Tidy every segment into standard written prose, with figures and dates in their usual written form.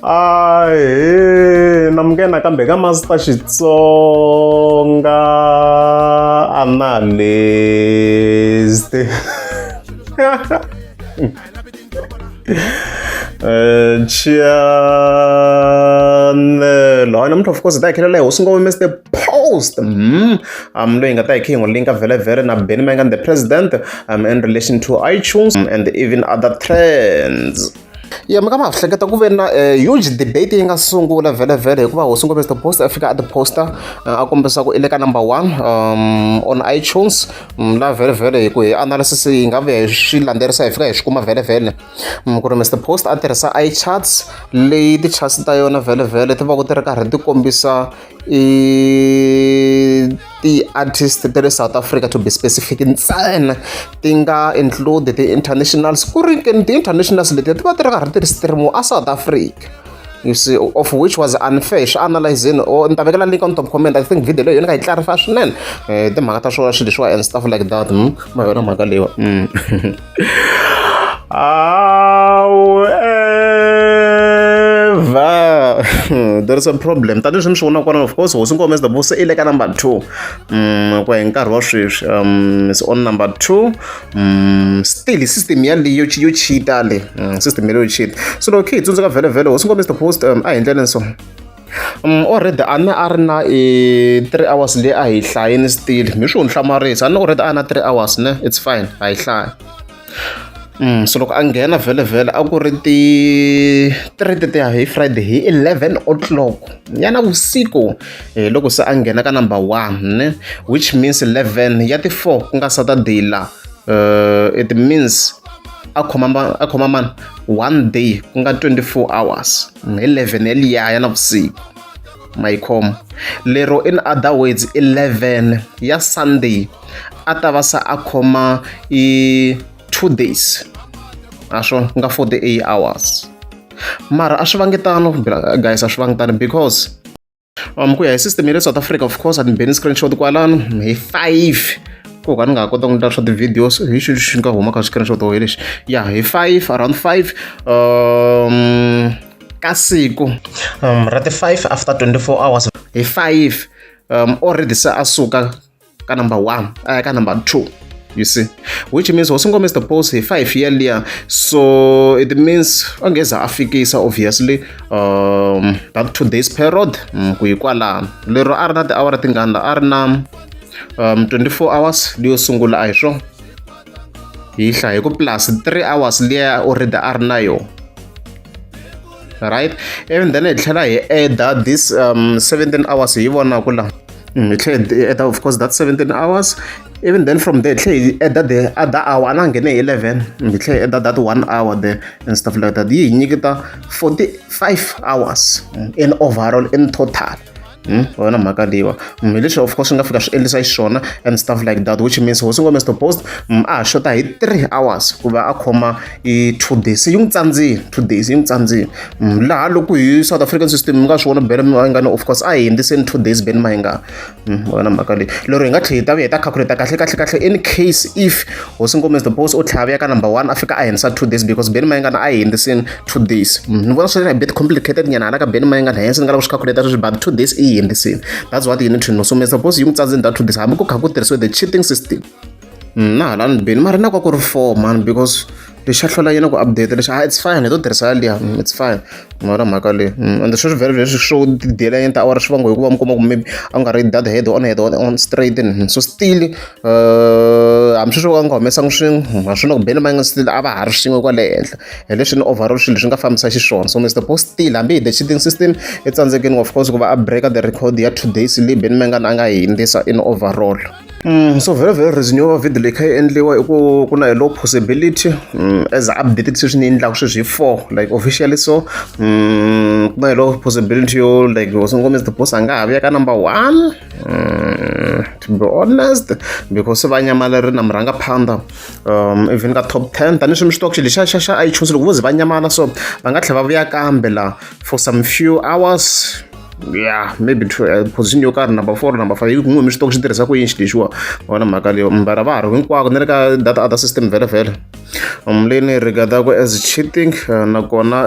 Ahee namukela nakambe ka Master Xitsonga Analyst. Channel hayi namuntlha of course hi ta hi khelela hi hosi ngoma Mr Post loyi hi nga ta hi khe hi n'wi linka vhele vhele na Benny Mayengani the president in relation to iTunes and even other trends. Ya mi nga ma hleketa ku ve na huge debate yi nga sungula vhele vhele hikuva hosi ngoma Mr Post a fika a ti posta a kombisa ku i le ka number one on iTunes la vhele vhele hi ku hi analysis yi nga vuya hi swi landzelerisa hi fika hi swi kuma vhele vhele ku ri Mr Post a tirhisa iCharts leyi ti-charts ta yona vhele vhele ti va ku ti ri karhi ti kombisa i ti-artist ta le South Africa, to be specific ntsena, ti nga include ti-internationals, ku ri ke ti-internationals letiya ti va ti ri karhi ti ri streamiwa a South Africa, you see, of which was unfair. Swi analyzini or ni ta vekela link on top comment. I think video leyi yona ka yi clarify swinene timhaka ta swona swilo leswiwa and stuff like that. Ma yona mhaka leyiwa. However, there is a problem. Tanihi mi swi vona kona, of course, hosi Ngoma is the boss i le ka number two ku ya hi nkarhi wa sweswi, is on number two still system yaleyo yo cheata le system yaleyo yo cheat. So loko khe hi tsundzuka vhele vhele, hosi Ngoma is the post a hi ndleleni so already a ni a ri na i 3 hours leyi a hi hlayini still mi swi ni hlamarisa a ni already a na 3 hours ne, it's fine, a hi hlaya. So loko a nghena vhele vhele a ku ri ti 3 tetiya hi Friday hi 11 o'clock ya na vusiku hi loko se a nghena ka number one ne, which means 11 ya ti 4 ku nga Saturday la, it means a khoma a khoma mani one day ku nga 24 hours hi 11 yaliya ya navusiku ma yi khoma lero. In other words, 11 ya Sunday a ta va se a khoma i 2 days, a swo ku nga 48 hours. Mara a swi vangi tano, guys, a swi vangi tano because ku ya hi system ya le South Africa, of course, a ni beni screenshot kwalano hi 5 ku ka ni nga ha kota ku endla swa ti-videos hi xi xi nga huma ka screenshot hi lexi ya hi 5, around 5 ka siku ra ti 5, after 24 hours hi 5 already se a suka ka number 1 a ya ka number 2, you see, which means hosi Ngoma Mr Post hi 5 yaliya. So it means a nge za a fikisa obviously that 2 days period ku yi kwalano lero a ri na tiawara tingani la a ri na 24 hours leyo sungula, a hi swona hi hlaya hi ku plus 3 hours liya already a ri na yona, right? Even then hi tlhela hi adda this 17 hours hi vonaku la. Hi tlhela hi adda, of course, that 17 hours. Even then from there tlhela hi adda the other hour a na nghene hi 11, hi tlhela hi adda that one hour there and stuff like that, yi hi nyiketa 45 hours in overall, in total. Wona mhaka leyiwa hi leswi of course swi nga fika swi endlisa xiswona and stuff like that, which means hosi Ngoma Mr Post a ha xota hi 3 hours ku va a khoma i 2 days. Yi n'wi tsandzile 2 days, yi n'wi tsandzile. Laha loko hi South African system mi nga swi vona Benny Mayengani, of course, a hi hundziseni 2 days Benny Mayengani. Wona mhaka leyi lero hi nga tlhela hi ta vuya hi ta calculate kahle kahle kahle in case if hosi Ngoma Mr Post u tlhela vuya ka number one a fika a hundzisa 2 days, because Benny Mayengani a hi hundziseni 2 days. Ni vona swi ri a bit complicated nyana hala ka Benny Mayengani, hence ni nga lava ku swi calculate sweswi, but 2 days i yi hundzisini. That's what you need to know. So Mr Post yi n'wi tsandzeni that 2 days hambi ku kha ku tirhisiwe the cheating system. Na hala ni Benny mara na ka ku ri four man because lexi xa hlwela yena ku update lexi. Ah, it's fine, hi to tirhisa yaliya. It's fine mara mhaka leyi and sweswi vhele leswi swo ti-delay ta awara swi vangiwa hikuva mi kuma ku maybe a nga ri that head on straight. So still hambi sweswi a nga humesangi swin'we a swi na ku Benny Mayengani still a va ha ri swin'we kwale henhla hi leswi ni overall swilo leswi nga fambisa xiswona. So Mr Post still hambi hi the cheating system i tsandzekini, of course, ku va a breaka the record ya 2 days leyi Benny Mayengani a nga yi hundzisa in overall. So very very reason yo va video leyi kha yi endliwa i ku ku na hi low possibility as updated sweswi ni endlaka sweswi hi 4 like officially. So ku na hi low possibility yo like hosi Ngoma Mr Post a nga ha vuya ka number one, to be honest, because va nyamalarile na murhangaphandha even ka top 10 tanihi swi mi swi tiva ku xilo xa xa xa iTunes loko vo ze va nyamala so va nga tlhela va vuya kambe la for some few hours. Yeah, maybe to position yo karhi, number 4, number 5, hi ku n'wi mi swi tiva ku xi tirhisa ku yini xilo lexiwa. Vona mhaka leyo mbara va ha ri hinkwako na le ka that other system vhele vhele. Leyi ni yi regard-aku as cheating, nakona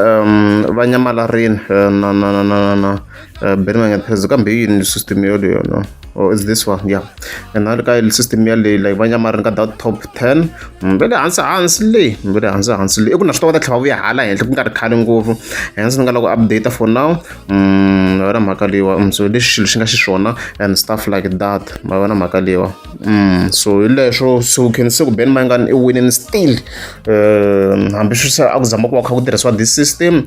va nyamalarini na na na na na Benny Mayengani kambe hi yini system yeleyo? No, or is this one? Yeah, and na le ka system yaleyo, like va nyamarini ka that top 10 va le hansi hansi leyi, va le hansi hansi leyi i ku na swi tiva va ta tlhela va vuya hala henhla ku nga ri khale ngopfu. Hence ni nga lava ku update for now. Ma vona mhaka leyiwa. So leswi xilo xi nga xiswona and stuff like that, ma vona mhaka leyiwa. So hi leswo, so can say ku Benny Mayengani i winning still, hambi swi se a ku zama ku va kha ku tirhisiwa this system,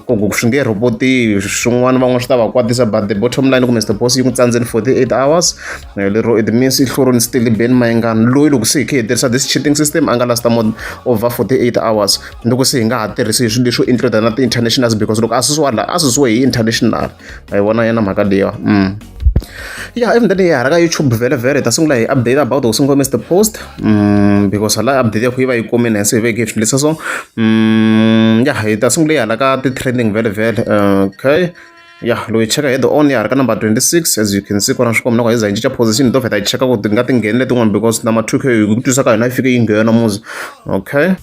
ku ku swi nge rhobotiwi swin'wana, van'wana swi ta va kwatisa, but the bottom line ku Mr Boss yi n'wi tsandzeni 48 hours lero it means i hlurini still Benny Mayengani loyi loko se hi kha hi tirhisa this cheating system a nga lasta more over 48 hours, loko se hi nga ha tirhisi swilo leswo include na ti-internationals, because loko a susiwa la a susiwe hi international. A yi vona yena mhaka leyiwa. Yeah, even then hi hala ka YouTube vhele vhele hi ta sungula hi update about hosi ngome Mr Post, because hala update ya ku yi va yi kumile, hence hi veke hi swilo leswi. So yeah, hi ta sungula hi hala ka ti-trending vhele vhele. Okay, yeah, loko hi cheka head on ya ha ri ka number 26, as you can see kona, swi komba na ku hi za hi cinca position hi to vheta hi cheka ku ti nga ti ngheni letin'wana, because number 2 k hi ku twisa ka hina yi fike yi nghena muzi. Okay,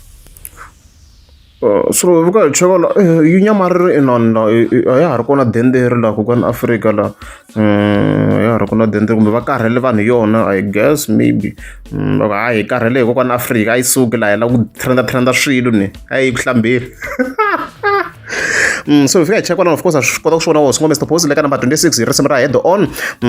so loko hi cheka la, yi nyamarile inani la, a ya ha ri kona denderi la kokwani Afrika la, a ya ha ri kona denderi, kumbe va karhele vanhu yona, I guess maybe. Va ku hayi, hi karhele hi kokwani Afrika, a yi suki laha, hi lava ku trenda trenda swilo ni a yi ku hlambeni. So hi fika hi cheka kwalano, of course, a swi kota ku swi vona hosi Mr Post le ka number 26 hi risimu ra Head On.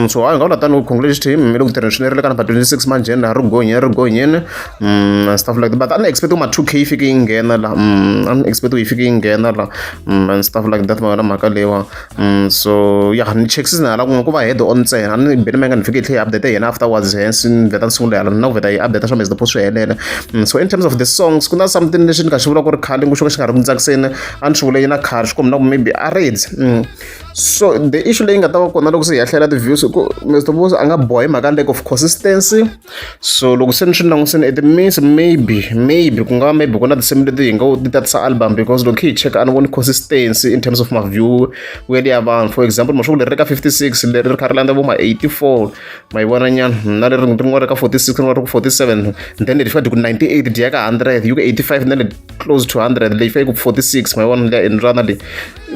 So hayi, nga vula tani, congratulations team, mi le ku tirheni swinene, ri le ka number 26 manjheni laha, ri gonyeni, ri gonyeni, and stuff like that. But a ni expect ku ma 2K yi fike yi nghena la. A ni expect ku yi fike yi nghena la, and stuff like that, ma mhaka leyiwa. So yeah, ni chekisisi na hala kun'we ku va Head On ntsena, a ni Benny Mayengani ni fike hi tlhela hi update yena afterwards, hence ni vheta ni sungula hala na ku vheta hi update swa Mr Post swi helela. So in terms of the songs, ku na something lexi ni nga xi vula ku ri khale xo ka xi nga ri ku tsakiseni, a ni swi vule na khale, swi komba na ku maybe a ready. So the issue leyi nga ta va kona loko se hi ya hlayela ti-views ku Mr Post a nga boha hi mhaka lack of consistency. So loko se ni swi langusini, it means maybe ku nga va maybe ku na tinsimu leti hi nga ti tatisa album, because loko hi cheka a ni voni consistency in terms of ma-view wele ya vanhu. For example, maswo leri ri ka 56, leri ri kha ri landza vo ma 84, ma yi vona nyana, na leri rin'wana ri ka 46, rin'wana ri ku 47, then leri fika ku 98, dyi ya ka 100, yi ku 85, then close to 100, leyi fika ku 46, ma yi vona leya indrana leyi.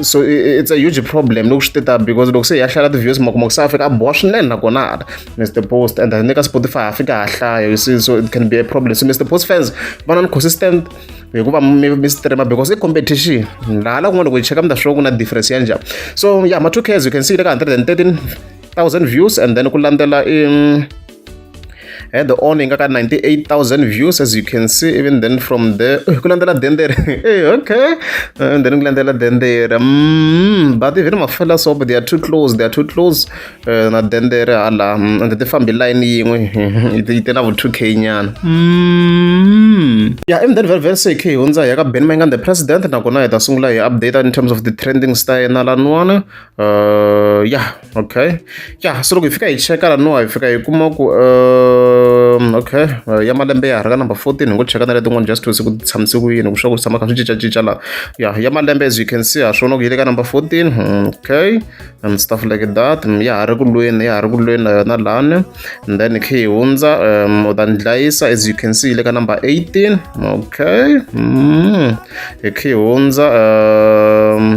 So it's a huge problem loko swi te ta, because loko se hi ya hlaya ti-views, ma kuma ku se a fika a boha swinene nakona hala Mr Post, and then ka Spotify a fika ha hlaya, you see, so it can be a problem. So Mr Post fans va na consistent hikuva mi streama, because i competition laha la kun'wana loko hi cheka mi ta swi ku na difference ya njhani. So yeah, ma 2K, as you can see, le ka 113,000 views, and then ku landzela i Head On yi nga ka 98,000 views, as you can see. Even then from there ku landzela Dendere. Hey, okay, and then ku landzela Dendere. But even Mafela Soap, they are too close, they are too close na Dendere hala, and ti fambi line yin'we, yi te na vo 2K nyana. Yeah, even then very very say hi hundza hi ya ka Benny Mayengani the President, nakona hi ta sungula hi update in terms of the trending style na laniwani. Yeah, okay, yeah, so loko hi fika hi cheka laniwa, hi fika hi kuma ku okay, ya malembe ya ha ri ka number 14. Hi ngo cheka na letin'wana just to see ku tshamise ku yini, ku swa ku tshama kha swi cincacinca la. Yeah, ya malembe, as you can see, ha swona ku yi le ka number 14. Okay, and stuff like that. Ya ha ri ku lweni, ya ha ri ku lweni na yona lani. And then khe hi hundza u ta ni dlayisa, as you can see, yi le ka number 18. Okay, hi khe hi hundza,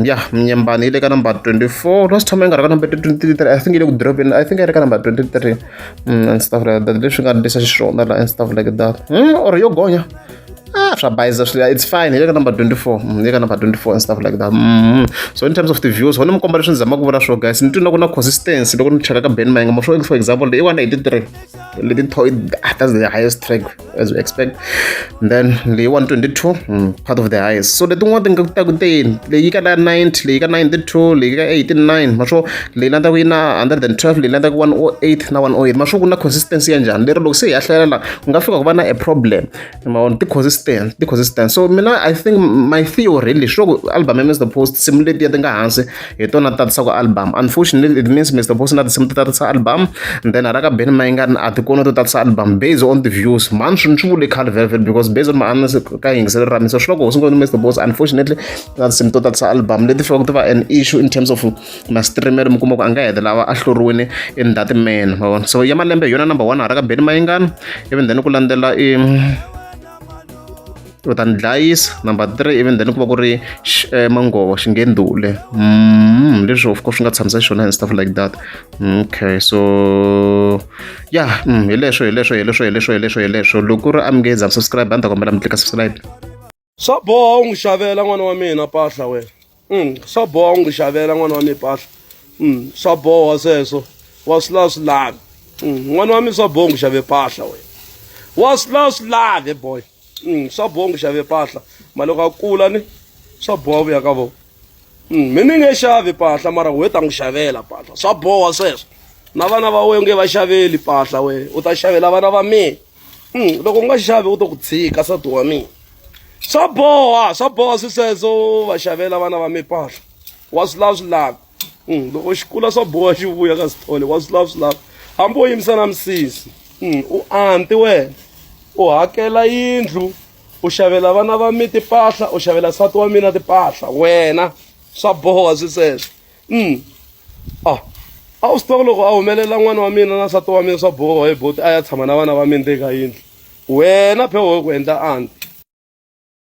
yeah, Mnyembani yi le ka number 24. Last time yi nga ri ka number 23, I think yi le ku dropeni, I think yi ri ka number 23, and stuff like that, leswi nga ndlisa xiswona la and stuff like that. Or yo gonya, ah, swa bayiza swi, it's fine, hi le ka number 24, hi le ka number 24 and stuff like that. So in terms of the views, hona mi komba leswi ni zamaka ku vula swo, guys, ni twi na ku na consistency loko ni cheka ka Benny Mayengani swo. For example, i 183 leti, that's the highest track, as we expect. And then leyi 122, part of the highest. So letin'wana ti nga ta ku teni, leyi ka la 90, leyi ka 92, leyi ka 89, maswo leyi landzaku yi na 112, leyi landzaku 108 na 108, maswo ku na consistency ya njhani lero loko se hi ya hlayela la ku nga fika ku va na a problem, ma vona ti-consistency. consistent ti consistent. So mina I think my theory leswi loko album ya Mr Post, tinsimu letiya ti nga hansi hi tona ti tatisaka album. Unfortunately, it means Mr Post na tinsimu ti tatisa album, and then hala ka Benny Mayengani a ti kona to tatisa album based on the views. Mani swi ni swi vule khale vhele vhele, because based on my analysis ka yingiselo ra mina, so swi loko hosi ngopfu Mr Post unfortunately na tinsimu to tatisa album leti fikaka ti va an issue in terms of ma-streamer. Mi kuma ku a nga hetelela a hluriwile in that man, ma vona. So ya malembe hi yona number one hala ka Benny Mayengani, even then ku landzela i u ta ni dlayisa number three, even then ku va ku ri Manghovo Xingendule, leswi of course swi nga tshamisa xona and stuff like that. Okay, so yeah, hi leswo, hi leswo, hi leswo, hi leswo, hi leswo, hi leswo. Loko ku ri a mi nge za mi subscribe, a ni ta kombela mi tlika subscribe. Swa boha u n'wi xavela n'wana wa mina mpahla wena. Swa boha u n'wi xavela n'wana wa mina mpahla. Swa boha sweswo, wa swi lava swi lavi. N'wana wa mina swa boha u n'wi xave mpahla wena, wa swi lava swi lavi boy. Swa boha u n'wi xave mpahla ma loko a kula ni swa boha vuya ka vona. Mi ni nge xavi mpahla mara we ta n'wi xavela mpahla, swa boha sweswo. Na vana va wena u nge va xaveli mpahla wena, u ta xavela vana va mina. Loko u nga xavi u to ku tshika nsati wa mina. Swa boha, swa boha swi sweswo, va xavela vana va mipahla, wa swi lava swi lavi. Loko xi kula swa boha xi vuya ka Sithole, wa swi lava swi lavi, hambi wo yimisa na misisi. U anti wena, u hakela yindlu, u xavela vana va mi timpahla, u xavela nsati wa mina timpahla wena, swa boha swi sweswo. Ah, a wu swi tiva ku loko a humelela n'wana wa mina na nsati wa mina swa boha hi boti a ya tshama na vana va mina ka yindlu, wena phe wo ku endla anti.